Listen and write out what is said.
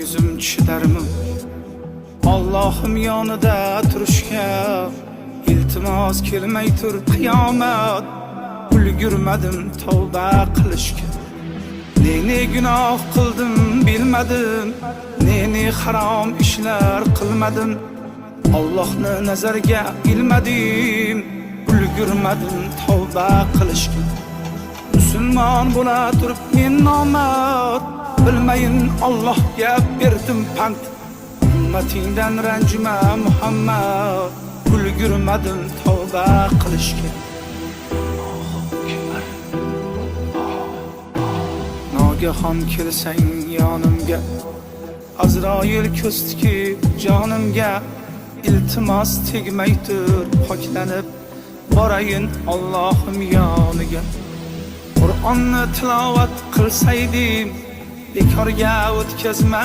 Yuzim chidarmi Allohim yonida turishga? Iltimos, kelmay tur qiyomat, ulgurmadim tavba qilishga. Ne ne gunoh qildim, bilmadim, ne ne harom ishlar qilmadim. Allohni nazarga ilmadim, ulgurmadim tavba qilishga. Musulmon bo'la turib men nomard, bilmayin Allohga berdim pand. Ummatingdan ranjima, Muhammad, ulgurmadim tavba qilishga. Allohu akbar. Nogahon kelsang yonimga, Azroil ko'z tikib jonimga. Iltimos, tegmay tur, poklanib borayin Allohim yoniga. Qur'onni tilovat qilsaydim, bekorga o'tkazma.